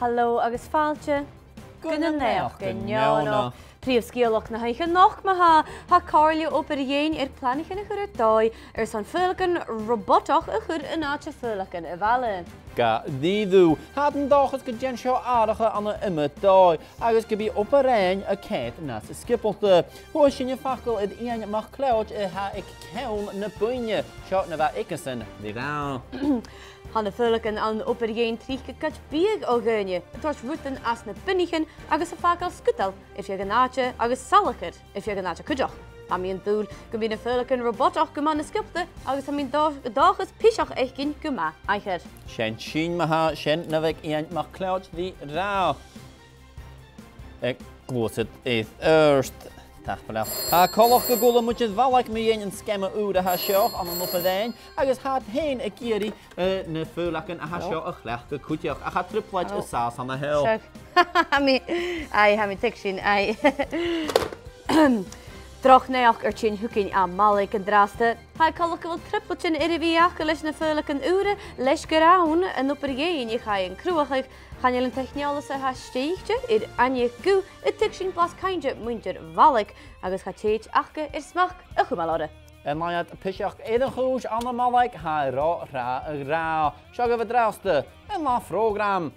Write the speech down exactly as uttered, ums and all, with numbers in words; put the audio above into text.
Halò agus fàilte gu na naidheachdan neònach. Prìomh sgeulachd na h-oidhche a-nochd ma-thà, tha comhairle obair-dheathain air planaichean a chur air dòigh airson faoileagan robotach a chur an àite faoileagan a' bhaile. Ga dhìth, tha iad an dòchas gun dèan seo atharrachadh ann an iomadh dòigh agus gum bi obair-làithean a' coimhead nas sgiobalta. Fhuair sinne facal air Iain MacLeòid a tha aig ceann na buidhne. Seo na bha aigesan ri ràdh. Tha na faoileagan ann an obair-dheathain tric a' gabhail biadh o dhaoine, a' toirt rudan às na binichean agus a' fàgail sgudal air feadh an àite agus salachar air feadh an àite cuideachd. Tha mi an dùil gum bi na faoileagan robotach gu math nas sgiobalta agus tha mi an dò-, dòchas piseach fhaicinn gu math aithghearr. Sin sin ma-thà, sin na bha aig Iain MacLeòid ri ràdh. Aig gluasad air adhart. Tapadh leibh. Tha coltach gun cuala muinntir Mhalaig mu dheidhinn an sgeama ùr a tha seo ann an obair-làithean, agus tha iad fhèin ag iarraidh, eh, na faoileagan a tha seo a chleachdadh cuideachd, ach tha trioblaid an sàs ann a sheo. Seo. Tha mi, aye, tha mi a' tuigsinn, aye. Droch naidheachd air tighinn thugainn à Malaig an-dràsta. Tha e coltach gu bheil trioblaidean air a bhith aca leis na faoileagan ùra, leis gur ann an obair-làithean a chaidh an cruthachadh. Chan eil an teicneòlas a tha stèidhichte air aithne guth a' tuigsinn blas-cainnt muinntir Mhalaig agus cha tèid aca air smachd a chumail orra. An aon rud, piseach air a' chùis ann am Malaig, tha e ro thràth a ràdh. Seo agaibh an-dràsta an ath phrògram.